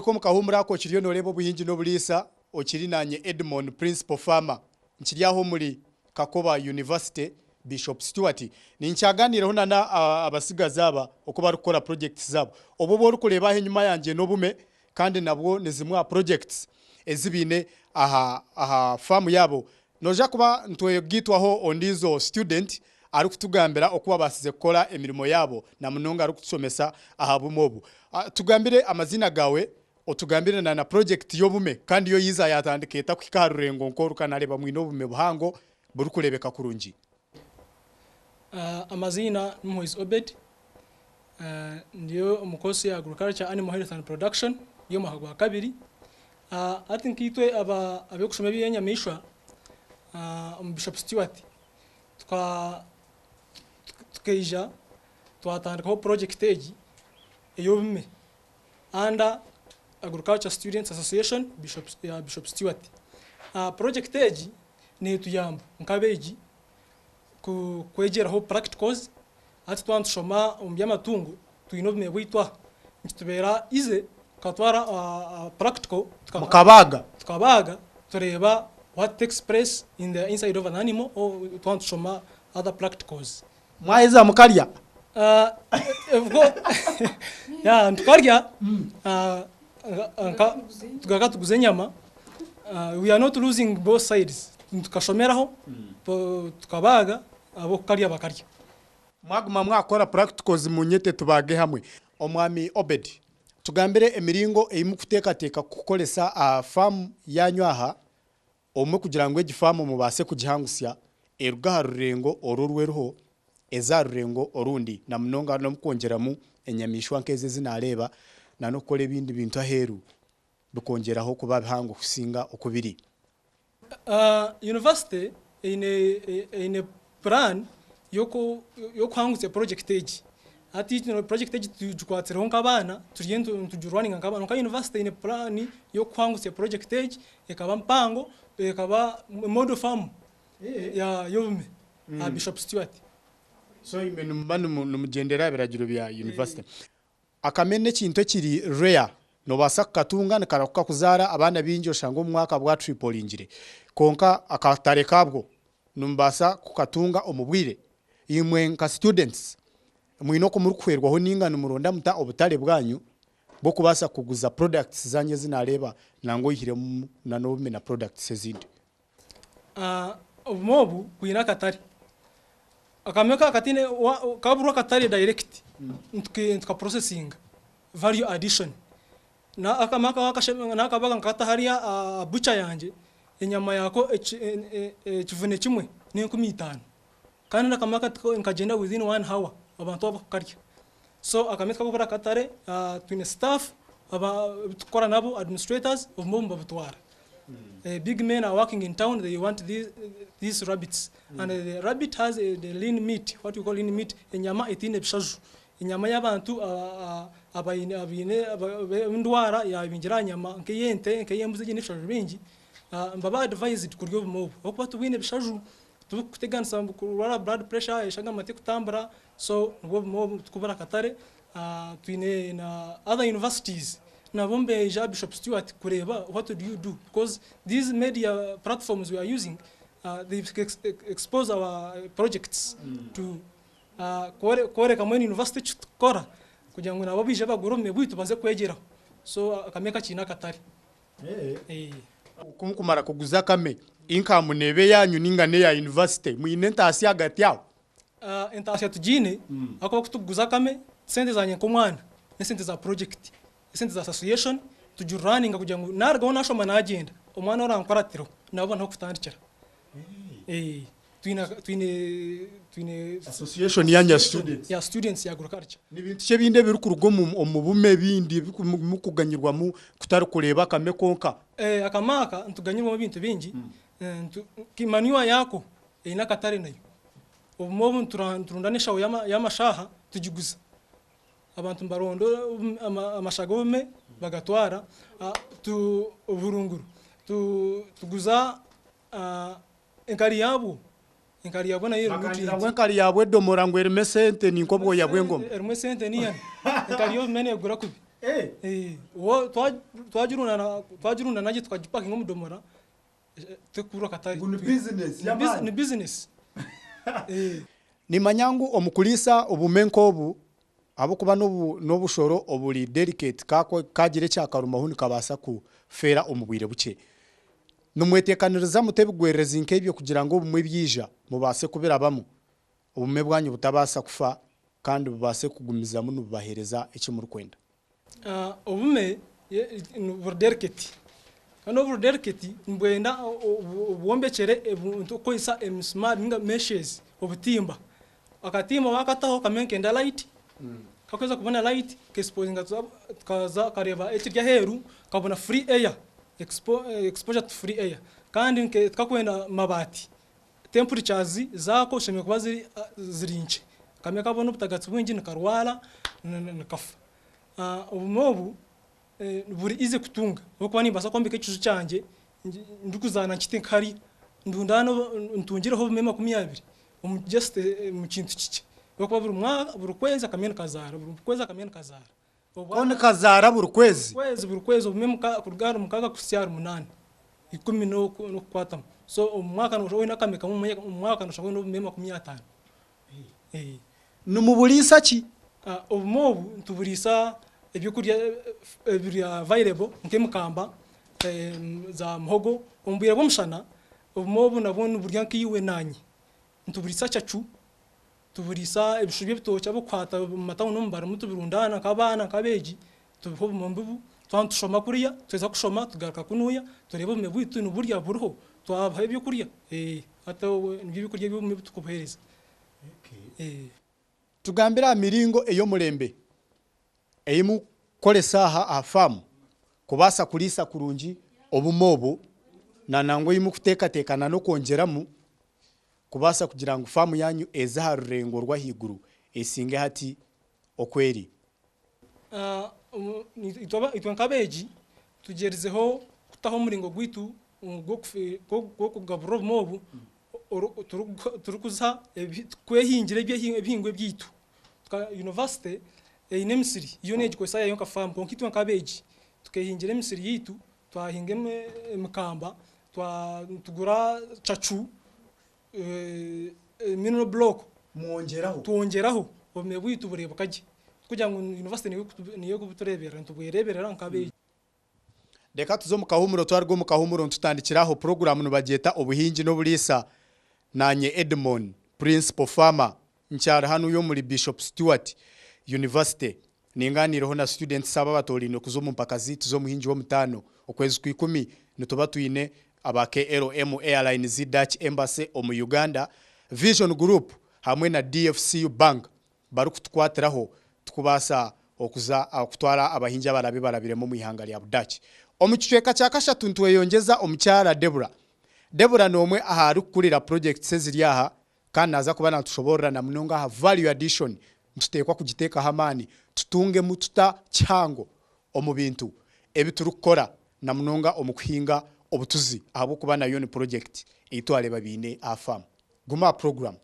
Garuka omu kahuumuro ako okiriyo nooreeba obuhingi n'oburiisa, okiri naanye Edmon Principal Farmer. Nkiri aha omuri Kakoba University, Bishop Stuart. Ninkyaganiiraho na n'abatsigazi aba oku barikukora projects zaabo. Obu obu orikureeba aha enyima yangye n'obume kandi nabwo ni zimwe aha projects ezi baine aha aha faamu yaabo. Noija kuba nitwegaitwaho ondiijo student arikutugambira oku babaasize kukora emirimo yaabo na munonga arikutushomesa aha bume obu. Tugambire amaziina gaawe, otugambire na na project y'obume kandi yo yiiza yaatandika eta kuhika aha rurengo nk'oru ka nareeba mwine obume buhango burikureebeka kurungi. Amaziina ni Muhwezi Obed, ndi omu course ya Agriculture Animal Health and Production ndi omu mwaka gwa kabiri. Hati nkaitwe abarikushoma eby'enyamaishwa omu Bishop Stuart tukaija twatandikaho project egi ey'obume under Agriculture Students Association ya Bishop Stuart. Project egi netuyamba nk'abeegi kwegyeraho practicals hati twaba nitushoma omu by'amatungo twine obume bwaitu aha nikitubeera easy tukatwara practical Mukabaaga? Tukabaaga tureeba what takes place in the inside of an animal or twaba nitushoma other practicals. Mwaheza mukarya? Yeah, nitukarya tugaruka tuguza enyama. We are not losing both sides. Tukashomeraho, tukabaaga, ab'okukarya bakarya. Mwaguma mwakora practicals munyete tubaage hamwe. Omwami Obed, tugambire emiringo ei mukuteekateeka kukoresa aha faamu yaanyu aha Obumwe kugira ngu egi faamu mubaase kugihangusya eruge aha rurengo oru oru eriho eze aha rurengo orundi na munonga n'omukwongyeramu enyamaishwa nk'ezi ezi naareeba na n'okukora ebindi bintu aheeru bikongyeraho kuba bihango kusinga oku biri. Yunivasite eine puraani y'okuhangusya purojekiti egi. Hati purojekiti egi tugikwatsireho nk'abaana, turiyo nitugirwaninga nk'abaana. Kwonka yunivasite eine puraani y'okuhangusya purojekiti egi ekaba mpango, ekaba model farm y'obume aha Bishop Stuart. So imwe nimuba nimugyendera aha biragiro bya yunivasite. Akame n'ekintu ekiri rare, nobaasa kukatunga nikarahuka kuzaara abaana baingi oshange omu mwaka bwa tripolingire. Kwonka akatare kabwo nimubaasa kukatunga omu bwire. Imwe nka students mwine oku murikuhwerwaho ninga nimuronda muta obutare bwanyu bw'okubaasa kuguza products zanyu ezi nareeba nangwa oihiremu na n'obume na products ezindi? Obume obu bwine akatare. Akame ka kataine kaburwa akatare direct nituka processinga value addition. Akame aka nakabaga nkakata hariya aha butcher yangye enyama yako ekivune kimwe n'enkumi itaano. Kandi akame aka nikagyenda within one hour abantu bakukarya. So akame tikakubura akatare twine staff abu tukukora nabo administrators obumwe obu nibabutwara. Big men are working in town they want these rabbits and the rabbit has the lean meat what we call lean meat enyama etaine bishaju enyama y'abantu abaine endwara yabingira aha nyama nk'ey'ente nk'ey'embuzi eine ebishaju bingi nibaba advised kurya obume obu ahabw'okuba tibwine bishaju tiburikukuteganisa kurwara blood pressure eshagama terikutambura so nibwo obume obu tikubura akatare Twine na other universities nabo nibaija Bishop Stuart kureeba what do you do because these media platforms we are using they expose our projects to kworeka mbwenu university eki tukukora kugira ngu nabo baije bagure obume bwaitu baze kwegyeraho so akame kakiine akatare. Ku mukumara kuguza akame income neeba eyaanyu ninga n'eya university? Mwine entaasya ahagati aho? Entaasya tugiine ahakuba ku turikuguza akame, sente zangye nk'omwana n'esente za purojekiti, esente za association tugiruraninga kugira ngu naarugaho naashoma naagyenda, omwana orankuratireho nawe abone ah'okutandikira. Twine twine twine Association yanyu ya students. ya students ya agriculture. Ni bintu ki ebindi ebirikuruga omu omu bume ebindi ebimukuganyirwamu kutari kureeba akame konka? Akame aka nituganyirwamu ebintu bingi, nka manure yaako eine akatare nayo. Obumwe obu niturunda n'eshaho y'amashaaha tugiguza. Abantu nibaronda amasha g'obume bagatwara. Obuhurunguru tuguza enkari yaabwo, enkari yaabwo nayo erimu Bakangira ngu enkari yaabwo edomora ngu erimu esente ninka obwoya bw'engoma. Erimu esente niyana. Enkari y'obume neegura kubi. Eh, twagirundana gye tukagipakinga omu domora tekuburwa akatare. Ngu ni business Ni y'amaani. Ni business. Eh. Nimanya ngu omu kuriisa obume nk'obu ahabw'okuba n'obushoro oburi delicate kaagira ekyakarumaho nikabaasa kufeera omu bwire bukye. Nimweteekaniriza muta ebigwererezi nk'ebyo kugira ngu obumwe byaija mubaase kubirabamu, obume bwanyu butabaasa kufa kandi bubaase kugumizamu nibubaheereza eki murikwenda? Obume buri delicate kandi obu buri delicate nibwenda obwombekyere ebintu okukozesa emisumaari ninga meshes obutimba. Akatimba wakataho kamwe nikenda light, kakuheza kubona light kexposinga kaza kareeba ekiri aheeru kabona free air, exposure to free air kandi tikakwenda mabaati. Temperatures zaako zishemereire kuba ziri nkye. Kamwe kabona obutagatsi bwingi nikarwara nikafa. Obume obu buri easy kutunga ahabw'okuba nimbaasa kwombeka ekiju kyangye ndikuzaana nkite nka hariya ndundaane ntungireho obume 20 omu just omu kintu kikye ahabw'okuba buri mwaka buri kwezi akamwe nikazaara buri kwezi akamwe nikazaara. Ko nikazaara buri kwezi? Buri kwezi buri kwezi obume kuruga ahari mukaaga kuhitsya ahari munaana, ikumi n'okukwatamu so omu mwaka nooshanga oine akamwe kamwe omu mwaka nooshanga oine obume 50. Nimuburiisa ki? Obume obu nituburiisa ebyokurya ebiri available nk'emikamba, za muhogo. Omu bwire bw'omushana, obume obu nabwo niburya nkaiwe naanye. Nituburiisa cacu, tuburiisa ebishu by'ebitookye abarikukwata omu matawuni omu barimu tubirundaana nk'abaana nk'abeegi tubiha obume obubi. Twaba nitushoma kuriya, twaheza kushoma tugaruka kunuya tureeba obume bwaitu niburya buriho twabuha ebyokurya. Hati nibyo ebyokurya eby'obume ebi turikubuheereza. Tugambire aha miringo ey'omurembe ei murikukoresa aha aha faamu kubaasa kuriisa kurungi obume obu na nangwa ei murikuteekateeka na n'okwongyeramu kubaasa kugira ngu faamu yaanyu eze aha rurengo rw'ahaiguru esinge hati oku eri. Itwe nk'abeegi tugyerizeho kutaho omuringo gwaitu gw'okugaburira obume obu turikuza kwehingira ebihingwa ebyaitu. Yunivasite eine emisiri yo neegikozesa yaayo nka faamu kwonka itwe nk'abeegi tukeehingira emisiri yaitu, twahinga emikamba, tugura cacu, mineral block twongyeraho obume bwaitu bureebeka gye tikugira ngu yunivasite niyo erikubutureeberera nitubwereeberera nk'abeegi. Reka tuze omu kahuumuro twaruga omu kahuumuro nitutandikira aho puroguraamu nibagyeta Obuhingi n'Oburiisa naanye Edmon Principal Farmer nkyari hanuya omuri Bishop Stuart University ningaaniireho na students aba abatoorainwe kuza omu mpaka zaitu z'omuhingi w'omutaano okwezi kwa ikumi nituba twine aba KLM Airlines Dutch Embassy omu Uganda Vision Group hamwe na DFCU Bank barikutukwatiraho tukubaasa okuza kutwara abahingi abaraabe barabiremu omu ihanga rya Budaaki. Omu kicweka kya kashatu nitweyongyeza omukyara Deborah. Deborah n'omwe aha arikukurira projects eziri aha kandi naaza kuba natushoboorora na munonga aha value addition nituteekwa kugiteekaho amaani tutungemu tuta kihango omu bintu ebi turikukora na munonga omu kuhinga obutuzi ahabw'okuba nayo ni project ei twareeba baine aha faamu. Guma aha puroguramu.